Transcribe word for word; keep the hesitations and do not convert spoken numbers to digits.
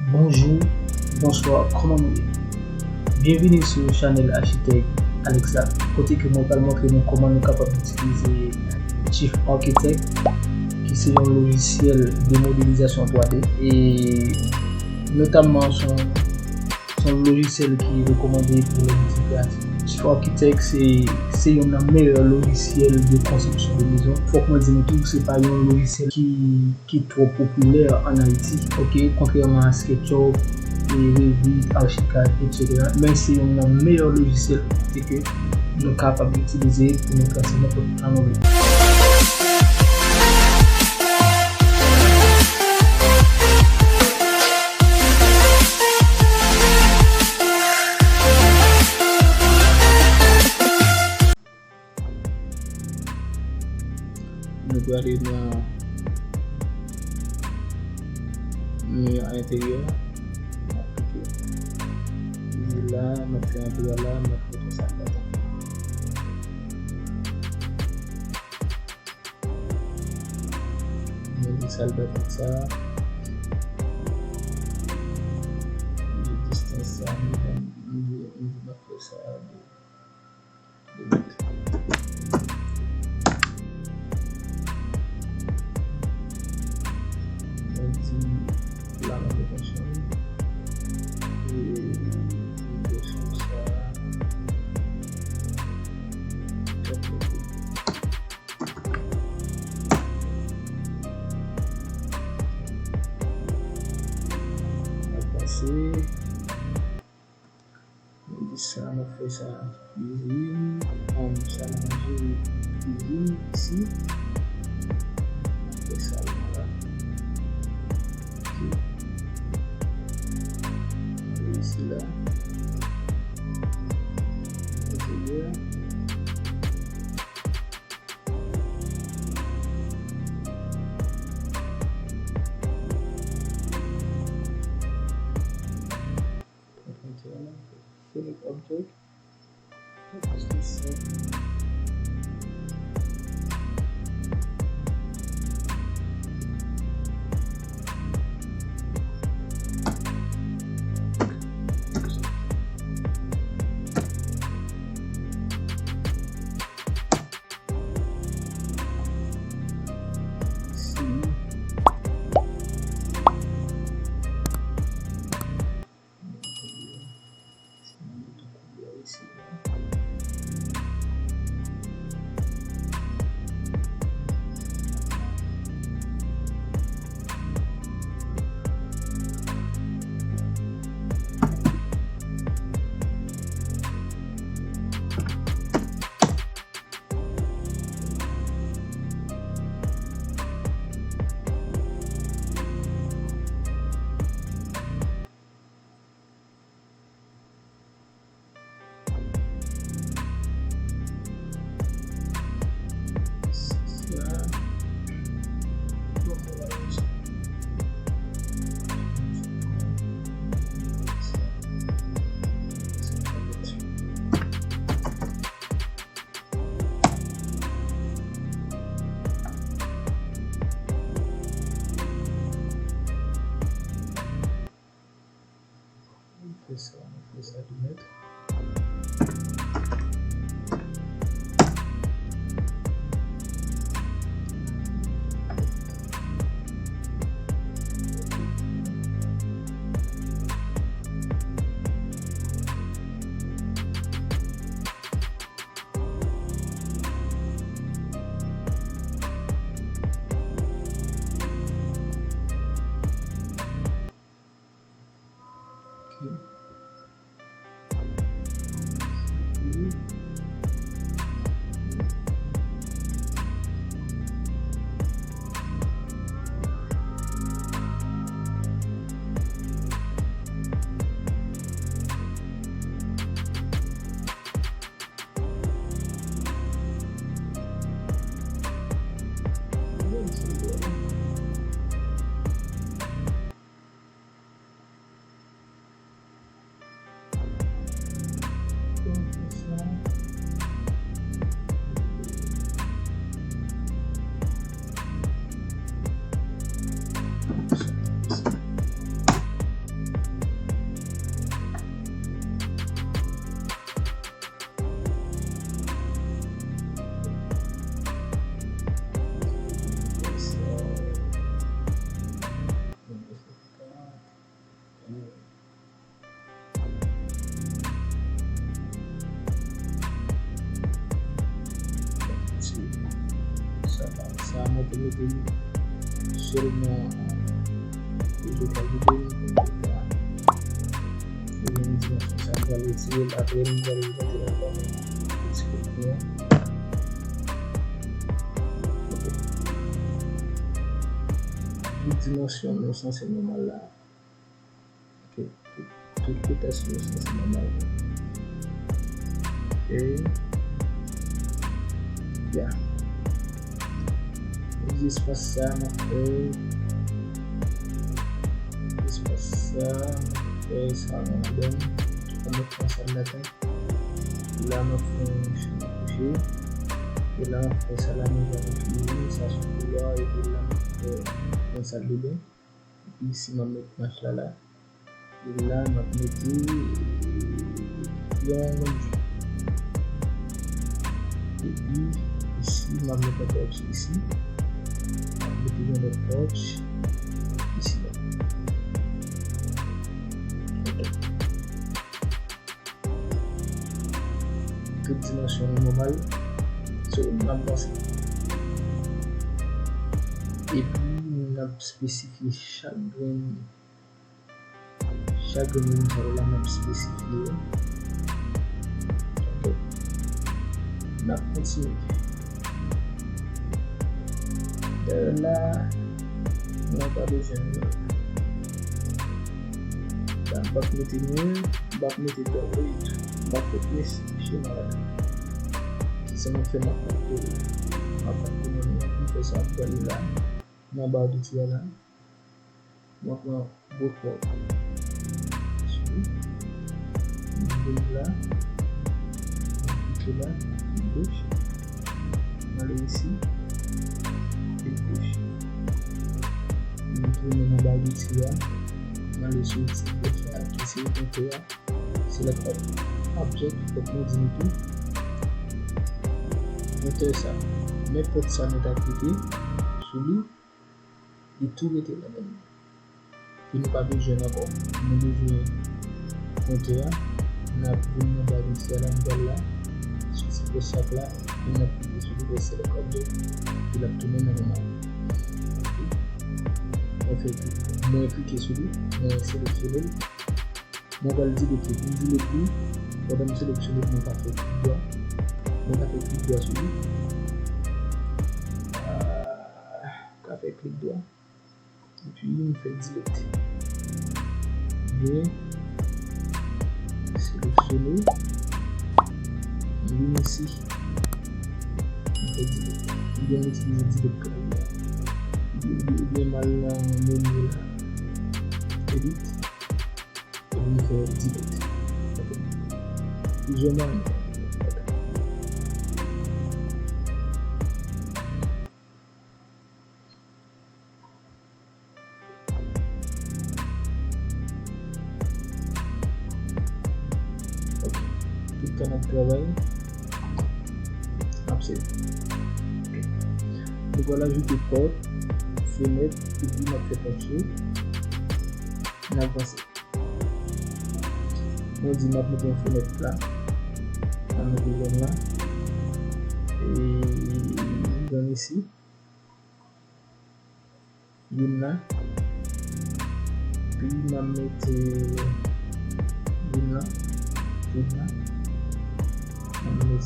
Bonjou, bonswa, kòman nou ye? Byenvini sou chanèl Achitèk Alexa, kote ke mwen pral montre nou kòman nou kapab itilize Chief Architect, ki se yon lojisyèl de modelizasyon twa D, e notamman se yon, se yon lojisyèl ki rekòmande pou lè nou te kreyatif. Chief Architect se, se youn nan meyè lojisyèl de konstriksyon de mezon. Fòk mwen di nou tou, se pa yon lojisyèl ki ki twò popilè ann Ayiti, oke, kontrèman a SketchUp, e Revit, Archicad, etsetera. Men se youn nan meyè lojisyèl kote ke nou kapab itilize pou nou trase nenpòt plan nou vle. Nou prale nan, nan enteryè. N ap klike. Vini la, n ap fè enteryè la, n ap fè konsa. Nou di sal dèyè sa. Nou di distans sa, nou di, nou di, nou di n ap fè sa de, de mèt. Nou di la, nou fè konsa. E nou fè sa. N ap pase. Nou di sa, nou fè sa kizin. Ann, sa nou manje kizin isi. Nou fè sa la. Ok. Ann, isi la. Enteryè. Select object. Fè sa, fè sa tou nèt. Ok. Sa, sa mwen te mete li sèlman, e, de kalite, e, yon dimansyon sa, m pral retire l, apre m pral mete l ankò, men, retire l. Ok. Tout dimansyon nou sanse nòmal la. Ok, tout, tout kote yo sanse nòmal. Ok. Ya. Espas sa, m ap fè. Espas sa, m ap fè sa nan ladan. An mèt nan sal ladan. La, m ap fè yon chen kouche. E la, m ap fè sa la, mwen va retire sa sou koulwa. Epi la, m ap fè yon sal de ben. Epi isi, m ap met mach la la. E la, m ap mete yon lonjè. Epi isi, m ap met yon pouch isi. M ap mete yon lòt pouch isi la. Tout dimansyon nou nòmal. So, n ap vanse. Epi, n ap espesifye chak grenn, chak grenn moun sa yo la, n ap espesifye yo. Ok. N ap kontinye. Dèyè la, nou pa bezwen. Sa m p ap mete mil, m p ap mete dòl, m p ap fè plis chema la. Se sa m ap fè, m ap kole. M ap kole, m ap fè sa, m prale la. Nan ba de ti a la. M ap pran gwo kòd. M vin la. M klike la. M goch. M ale isi. M goch. M tounen nan ba de ti a. M ale sou ti flèch la ki se kontè a. Select ob-, object, fòk nou di nou tou. Enter sa. Nenpòt sa nou ta klike sou li, li tou rete ladan. Ke nou pa bezwen ankò. Nou bezwen kontè a. N ap vin nan ba de ti a la, nou pral la. Sou ti flèch sa la, e n ap klike sou li, select object, epi l ap tounen nan nòmal. Ok. Mwen fè, mwen klike sou li, mwen seleksyone l. Mwen pral delete li. Pou m delete li, pandan m seleksyone, mwen ka fè klik dwa. Mwen ka fè klik dwa sou li. Ah, ka fè klik dwa. Epi m fè delete. Byen seleksyone. M vin isi. M fè delete. Oubyen m itilize delete klavye a. Oubyen, oubyen m al nan meni la. Edit. Epi nou fè delete. Ok. Plizyè manyè. Ok. Tout tan n ap travay, n ap save. Ok. Nou pral ajoute pòt, fenèt, epi n ap fè pòt yo. N ap vanse. Mwen di m ap mete yon fenèt la. M ap mete jòn la. E jòn isi. Youn la. Epi m ap mete youn la. Youn la. M ap mete